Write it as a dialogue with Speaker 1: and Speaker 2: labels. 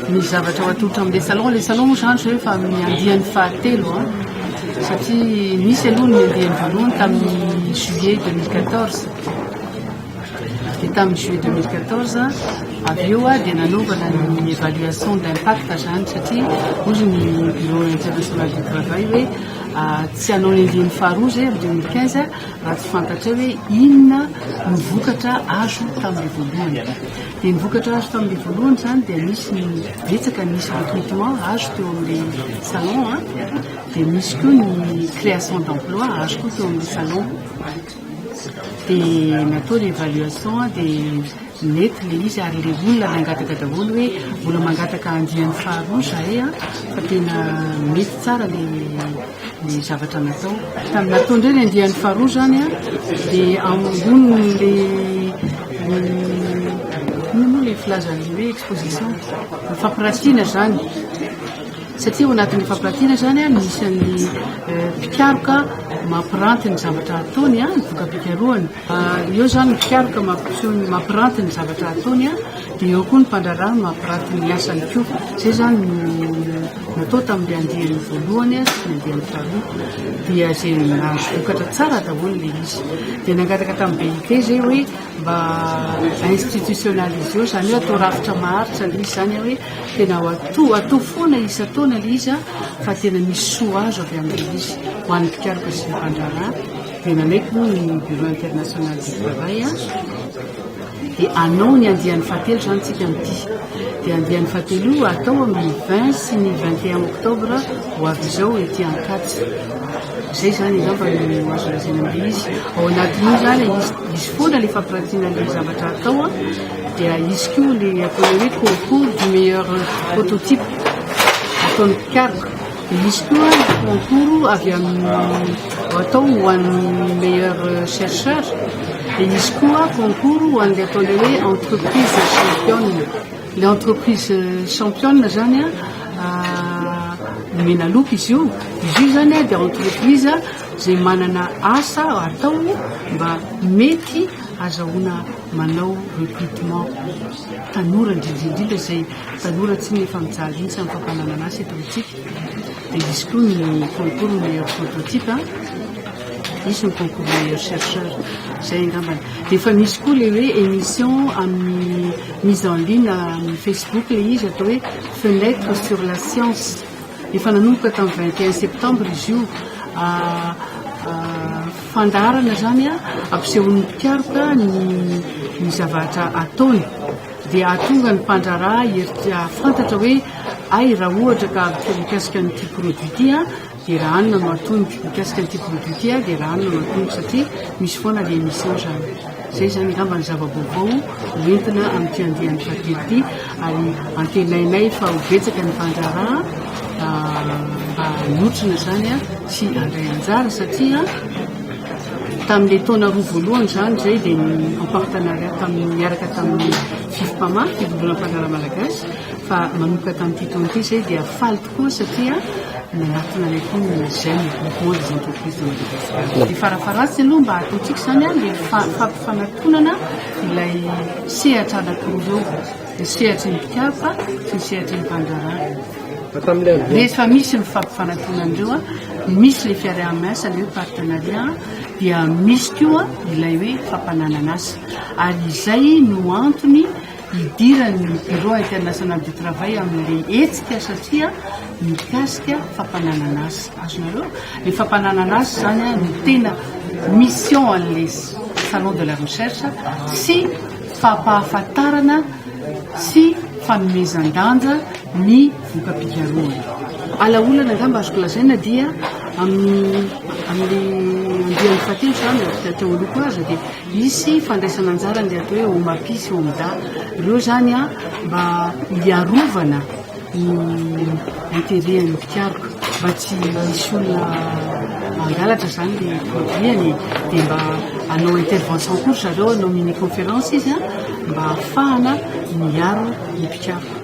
Speaker 1: Ny zavatra ho atolotra amin'ilay salon, ilay salon moa izany izao efa amin'ny andiany fahatelo an, satria nisy aloha ny andiany voalohany tamin'ny juillet 2014, dia tamin'ny juillet 2014 avy eo dia nanaovana ny évaluation d'impact izany satria hozy ny bureau international du travail hoe tsy hanao ny andiany faharoa izay amin'ny 2015 raha tsy fantatray hoe inona no vokatra azo tamin'ilay voalohany. Dia ny vokatra azo tamin'ilay voalohany izany dia nisy ny betsaka nisy recrutement azo teo amin'ilay salon an, dia nisy koa ny création d'emploi azo koa teo amin'ilay salon. Dia natao ny évaluation dia nety ilay izy ary ilay olona nangataka daholo hoe mbola mangataka andiany faharoa izahay an, fa tena mety tsara ilay zavatra natao. Tamin'ny natao indray ny andiany faharoa izany an, dia ambonin'ilay inona moa ilay filazan'ilay hoe exposition, ny fampiratiana izany. Satria ao anatin'ny fampiratiana izany an, misy an'ny mpikaroka mampiranty ny zavatra ataony an, ny voka-pikarohany. Eo izany ny mpikaroka mampiseho ny mampiranty ny zavatra ataony an, dia eo koa ny mpandraharaha mampiranty ny asany koa. Izay izany no natao tamin'ilay andiany voalohany sy ny andiany faharoa. Dia izay nahazo vokatra tsara daholo ilay izy. Dia nangataka tamin'ny BIT izay hoe mba institutionnaliser-o, izany hoe atao rafitra maharitra ilay izy izany hoe tena ho atao atao foana isan-taona ilay izy an, fa tena misy soa azo avy amin'ilay izy ho an'ny mpikaroka sy ny mpandraharaha. Dia nanaiky moa ny Bureau international du travail an, dia hanao ny andiany fahatelo izany tsika amin'ity. Dia andiany fahatelo io atao amin'ny 20 sy ny 21 octobre ho avy izao ety Ankatso. Izay izany angamba no azo lazaina amin'ilay izy. Ao anatin'io izany hisy hisy foana ilay fampiratiana ilay zavatra atao an, dia hisy koa ilay ataonay hoe concours du meilleur prototype ataon'ny mpikaroka. Dia hisy koa ny concours avy amin'ny atao ho an'ny meilleur chercheur. Dia hisy koa concours ho an'ilay ataonay hoe entreprise championne. Ilay entreprise championne izany an, omena loka izy io. Izy io izany dia entreprise izay manana asa atao mba mety azahoana manao recrutement tanora indrindra indrindra izay tanora tsy efa mijaly mihitsy amin'ny fampananana asa eto amintsika. Dia hisy koa ny concours meilleur prototype, hisy ny concours meilleur chercheur, izay angambany. Dia efa misy koa ilay hoe émission amin'ny mise en ligne amin'ny Facebook ilay izy atao hoe fenêtre sur la science. Efa nanomboka tamin'ny 21 septembre izy io. Fandaharana izany ampisehoan'ny mpikaroka ny zavatra ataony. Dia hahatonga ny mpandraharaha hahafantatra hoe hay raha ohatra ka mikasika an'ity produit ity dia raha anona no atoniko, mikasika an'ity produit ity dia raha anona no atoniko satria misy foana ilay émission izany. Izay izany angamba ny zava-baovao hoentina amin'ity andiany fahatelo ity ary antenainay fa ho betsaka ny mpandraharaha mba hanotrona izany sy handray anjara satria tamin'ilay taona roa voalohany izany izay dia en partenariat tamin'ny niaraka tamin'ny FIFPAMA, Fivondronana Mpandraharaha Malagasy, fa manomboka tamin'ity taona ity izay dia faly tokoa satria nanatona anay koa ny GEM, Groupement des Entreprises de Madagascar. Ny farafaharatsiny aloha mba hataontsika izany dia fampifanatonana ilay sehatra anankiroa ireo, ny sehatry ny mpikaroka sy ny sehatry ny mpandraharaha. Rehefa misy ny fampifanatonana ireo, misy ilay fiaraha-miasa, ilay hoe partenariat, dia misy koa ilay hoe fampananana asa. Ary izay no antony hidiran'ny Bureau international du travail amin'ilay hetsika satria mikasika fampananana asa. Azonareo? Ilay fampananana asa izany no tena mission an'ilay salon de la recherche sy fampahafantarana sy fanomezan-danja ny voka-pikarohana. Alaolana angamba azoko lazaina dia amin'ny amin'ny andiany fahatelo izany teo aloha koa aza dia hisy fandraisana anjara ny atao hoe OMAPI sy OMDA. Ireo izany mba hiarovana ny intérêt-n'ny mpikaroka mba tsy hisy olona hangalatra izany ilay produit-ny dia mba hanao intervention koa ry zareo, hanao mini conférence izy mba hahafahana miaro ny mpikaroka.